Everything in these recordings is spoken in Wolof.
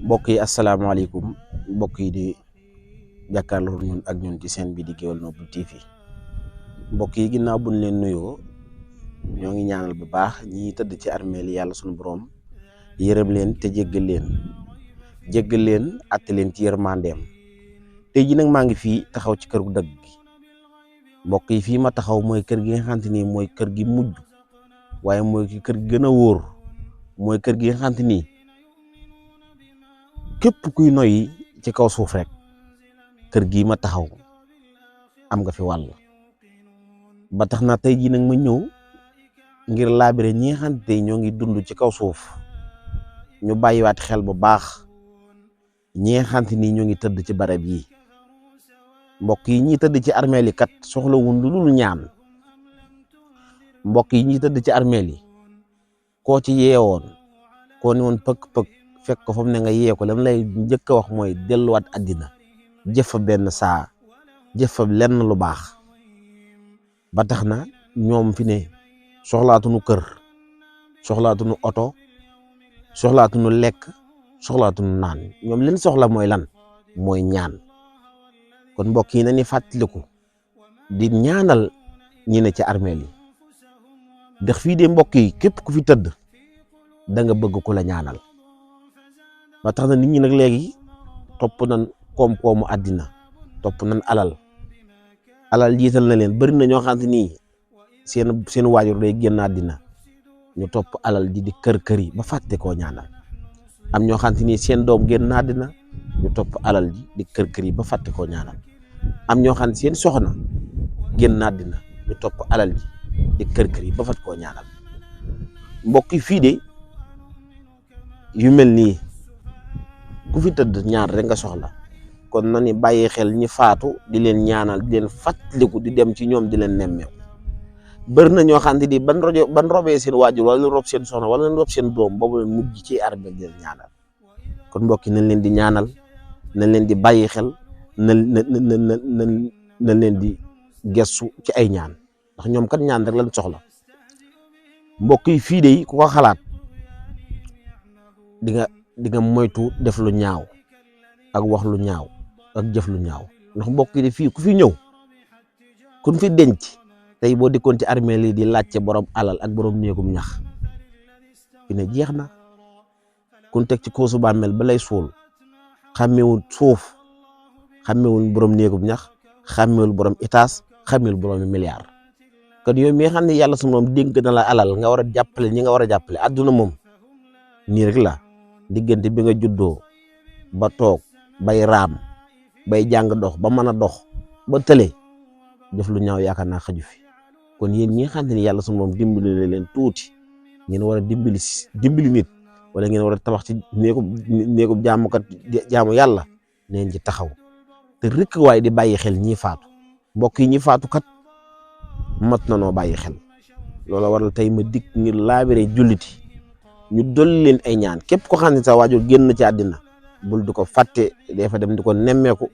mbokk yi asalaamaaleykum mbokk yi di jàkkaarloo ñun ak ñun ci seen bi di Gueweul Noble TV mbokk yi ginnaaw buñ leen nuyoo ñoo ngi ñaanal bu baax ñi tëdd ci armeel yi yàlla sunu borom yërëm leen te jéggal leen àtte leen ci yërmandeem. tey ji nag maa ngi fii taxaw ci kër gu dëgg gi mbokk yi fii ma taxaw mooy kër gi nga xamante ni mooy kër gi mujj waaye mooy kër gi gën a wóor mooy kër gi nga xamante ni képp kuy noyyi ci kaw suuf rek kër gii ma taxaw am nga fi wàll. ba tax na tey jii nag ma ñëw ngir laabire ñi nga xamante ñoo ngi dund ci kaw suuf ñu bàyyiwaat xel bu baax ñi nga xamante ni ñoo ngi tëdd ci barab yi. mbokk yi ñi tëdd ci armeel yi kat soxlawul lu dul ñaan. mbokk yi ñi tëdd ci armeel yi koo ci yeewoon koo ne woon pëkk-pëkk fekk ko fa mu ne nga yee ko lam lay njëkk a wax mooy delluwaat àddina jëf fa benn saa jëf fa lenn lu baax. ba tax na ñoom fi ne soxlaatuñu kër soxlaatuñu oto soxlaatuñu lekk soxlaatuñu naan ñoom leen soxla mooy lan mooy ñaan. kon mbokk yi nañu fàttaliku di ñaanal ñi ne ci armeel yi ndax fii de mbokk yi képp ku fi tëdd da nga bëgg ku la ñaanal. ba tax na nit ñi nag léegi topp nañ koom-koomu àddina topp nañ alal jiital na leen bari na ñoo xamante ni seen waajur day génn àddina ñu topp alal ji di kër yi ba fàtte koo ñaanal. am ñoo xamante ni seen doom génn àddina ñu topp alal ji di kër yi ba fàtte koo ñaanal. am ñoo xam ne seen soxna génn àddina ñu topp alal ji di kër yi ba fàtte koo ñaanal. mbokk yi fii de yu mel nii ku fi tëdd ñaar rek nga soxla kon na ni bàyyi xel ñi faatu di leen ñaanal di leen fàttaliku di dem ci ñoom di leen nemmeeku. bëri na ñoo xam ne di ban robee seen waajur wala leen rob seen soxna wala leen rob seen doom boobu leen mujj ci armeel di leen ñaanal. kon mbokk yi nañ leen di ñaanal nañ leen di bàyyi xel nañ leen di gestu ci ay ñaan ndax ñoom kat ñaan rek lañ soxla. mbokk yi fii de ku ko xalaat di nga moytu def lu ñaaw ak wax lu ñaaw ak jëf lu ñaaw ndax mbokk yi de fii ku fi ñëw kun fi denc tey boo dikkoon ci armeel yi di laajte borom alal ak borom néegum ñax fi ne jeex na. kun teg ci koosu bàmmeel ba lay suul xàmmewul suuf xàmmewul borom néegum ñax xàmmewul borom itaas xàmmewul borom milliard. kon yow mi nga xam ne yàlla su moom dénk na la alal nga war a jàppale ñi nga war a jàppale àdduna moom nii rek la diggante bi nga juddoo ba toog bay raam bay jàng dox ba mën a dox ba tële def lu ñaaw yaakaar naa xaju fi. kon yéen ñi nga xam ne yàlla su moom dimbali leen tuuti ngeen war a dimbali nit wala ngeen war a tabax ci néegu jaamu yàlla neen ci taxaw te rek waaye di bàyyi xel ñi faatu. mbokk yi ñi faatu kat mat na noo bàyyi xel. loola waral tey ma dikk ngir laabire julliti ñu dolli leen ay ñaan. képp ko xam ne sa waajur génn ci àddina bul di ko fàtte dee fa dem di ko nemmeeku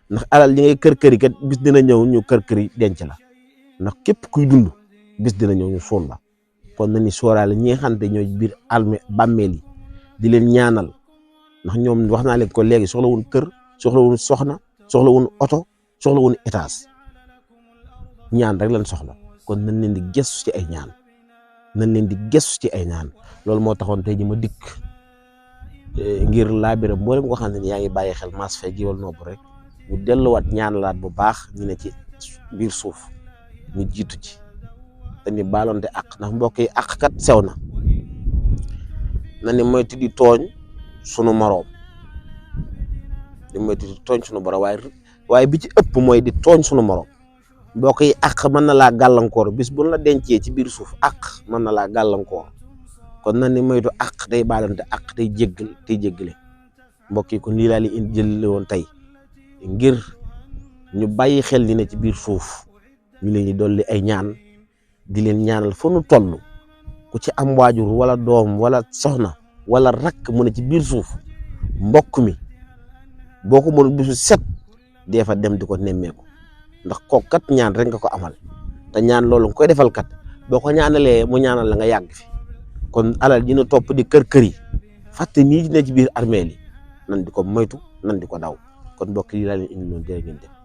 ndax alal yi ngay kër yi kat bis dina ñëw ñu kër yi denc la ndax képp kuy dund bis dina ñëw ñu suul la. kon nañu sóoraale ñi nga xam ne ñooy biir bàmmeel yi di leen ñaanal ndax ñoom wax naa leen ko léegi soxlawuñ kër soxlawuñ soxna soxlawuñ oto soxlawuñ étage ñaan rek lañ soxla. kon nañ leen di gëstu ci ay ñaan loolu moo taxoon tey ji ma dikk ngir laabire mboolem ko xam ne yaa ngi bàyyi xel Mass Faye Gueweul Noble rek ñu delluwaat ñaanalaat bu baax ñu ne ci biir suuf ñu jiitu ci te ni baalonte àq ndax mbokk yi àq kat sew na ni moytu di tooñ sunu moroom waaye bi ci ëpp mooy di tooñ sunu moroom. mbokk yi àq mën na laa gàllankoor bis bu la dencee ci biir suuf àq mën na laa gàllankoor kon na ni moytu àq tey baalonte àq tey jéggale. mbokk yi kon lii laa li indi jël woon tey ngir ñu bàyyi xel li ne ci biir suuf ñu leen di dolli ay ñaan di leen ñaanal fa nu toll ku ci am waajur wala doom wala soxna wala rakk mu ne ci biir suuf mbokk mi boo ko mënul bisu set dee fa dem di ko nemmeeku ndax kooku kat ñaan rek nga ko amal te ñaan loolu nga koy defal kat boo ko ñaanalee mu ñaanal la nga yàgg fi. kon alal dina topp di kër yi fàtte nii ne ci biir armeel yi nan di ko moytu nan di ko daw kon mbokk yi laa leen indi noonu jërë ngeen jëf